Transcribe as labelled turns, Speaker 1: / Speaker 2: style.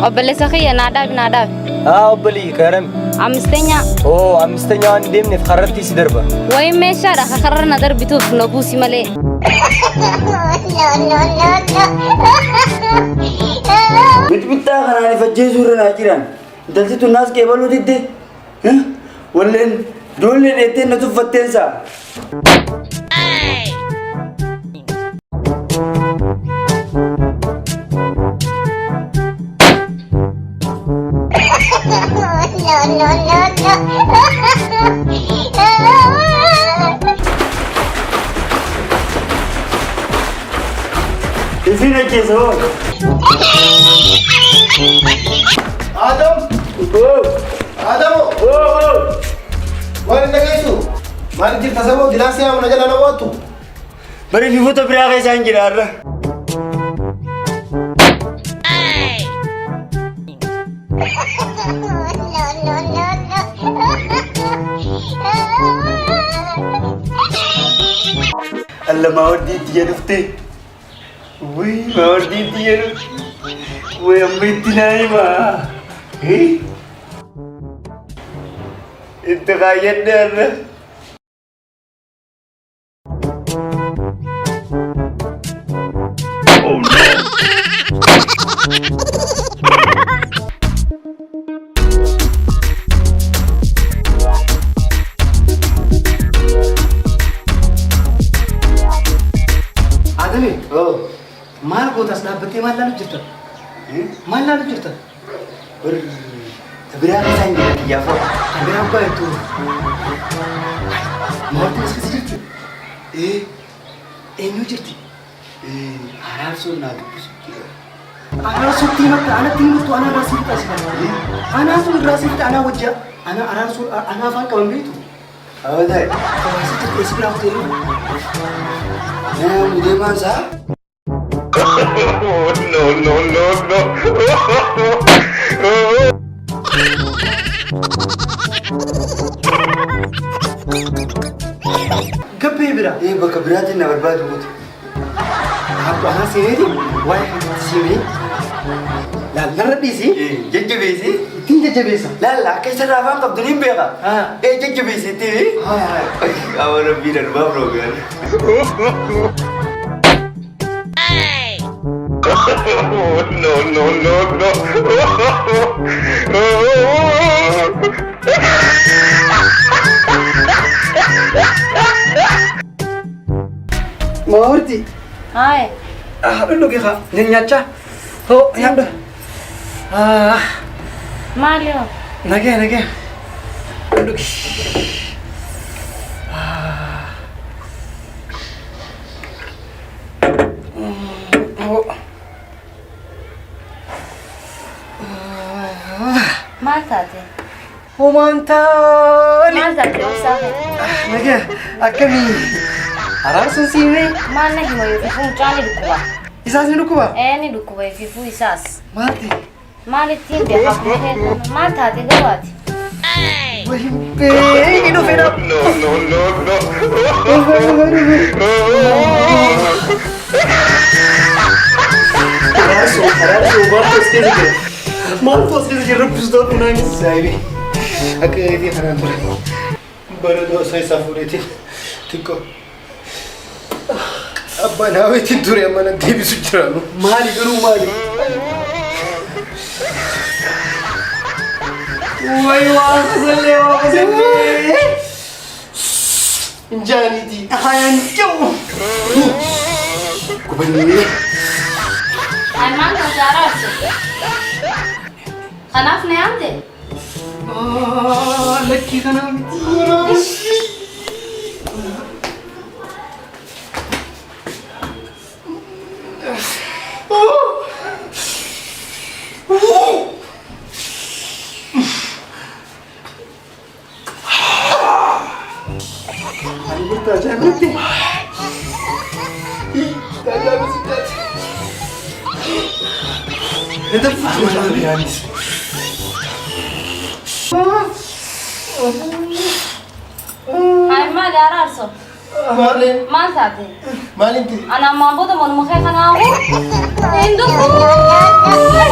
Speaker 1: Obboleessa kiyya naa dhaabi naa dhaabi.
Speaker 2: Haa obbolii karami.
Speaker 1: Ammistenyaa.
Speaker 2: Oo ammistenyaa waan hin deemneef karratti si darba.
Speaker 1: Wayi meeshaadha kakarra na darbituuf na buusi malee.
Speaker 3: Bixbixxaa kanaan if ajjeesuu irra naa jiran. Intalti tun naas qeebaluu didde. Walleen ijoollee dheettee na tuffatteen saa.
Speaker 4: No, no, no, no.
Speaker 3: Isin ajjeesa hoo.
Speaker 5: Adam!
Speaker 3: Oo.
Speaker 5: Adamo!
Speaker 3: Oo. Oo.
Speaker 5: Waan hin dhageessu? Maal jirta saboo gilaasii haa na jala na waattu?
Speaker 3: Bari fifoota biraa keessa hin jira har'a.
Speaker 4: No, no, no, no.
Speaker 3: Alla maawardii itti dhufte. Wuy maawardii itti dhufte. Wuy amma itti naa himaa. Itti kaayyadhe har'a.
Speaker 6: Adami, maal gootas dhaabbattee maal laalu jirta? Maal laalu jirta?
Speaker 3: Biraa keessaa hin jira kiyyaaf.
Speaker 6: Kan biraa abbaa jettu. Maaltu as keessa jirti?
Speaker 3: Ee,
Speaker 6: Eenyu jirti?
Speaker 3: Araarsoon naa dubbisu jira.
Speaker 6: Araarsootti himatta, anatti himattu, anaa irraa siif taasisa. Anaatu irraa siif ta'a, anaa wajjia. Anaa araarsoo, anaa afaan qaban beektu.
Speaker 3: Haa ta'e.
Speaker 6: Hawaasa jirti, si biraa kutee
Speaker 3: Nama deemaan isaa.
Speaker 7: No, no, no, no.
Speaker 6: Gabbee bira.
Speaker 3: Ee bakka biraatiin na barbaadu goote.
Speaker 6: Abbo anaa seeneeti waa'ee kanatti siimee laal narra dhiisi.
Speaker 3: Jajjabeessi.
Speaker 6: Ittiin jajjabeessa.
Speaker 3: Laal akka isa irraa afaan qabdu niin beeka.
Speaker 6: Haa.
Speaker 3: Ee jajjabeessi ittiin.
Speaker 6: Haa haa.
Speaker 3: Awwa rabbii darbaaf roogaan.
Speaker 7: No, no, no, no.
Speaker 6: Maawarti.
Speaker 1: Haaya.
Speaker 6: Ah, dhudhugi haa. Nyaachaa. Hoo, nyaadhu. Ah,
Speaker 1: Maali hoo?
Speaker 6: nagee nagee. Dhudhugi. Hoo.
Speaker 1: Maal taate?
Speaker 6: Homaan taani.
Speaker 1: Maal taate obsaa kee?
Speaker 6: Nagee akkamii? Araarsuun siimee.
Speaker 1: Maal na hima yoo fifuu mucaa ni dhukkuba.
Speaker 6: Isaas ni dhukkuba?
Speaker 1: Ee ni dhukkuba fifuu isaas.
Speaker 6: Maal ta'e?
Speaker 1: Maal ittiin beekaa akkuma kee maal taate garuu ati?
Speaker 6: Beeyi dhufe dha.
Speaker 7: No, no, no, no.
Speaker 6: Araarsoo araarsoo maaltu as keessa jira? Maaltu as keessa jira? Rabbi sodaadhu naan saayibi. Akka eetii kanaan ture.
Speaker 5: Baradoo osoo isaa fuudheetiin xiqqoo. Abbaan haaweetiin ture amma nan deebisu jira.
Speaker 6: Maali garuu maali? Wayi waa fasallee waa fasallee.
Speaker 5: Injaaniitii.
Speaker 6: Hayaan jiru. Gubannee.
Speaker 1: Ay maal taate araarsu? Kanaaf na yaamte?
Speaker 6: Lakkii kanaa miti. Ani murtaa jaalladhe.
Speaker 1: Ay maali araarso?
Speaker 5: Maali?
Speaker 1: Maal taate?
Speaker 5: Maalinti?
Speaker 1: Ana ammaan booda morma kee kanaafu hin dhukkubu.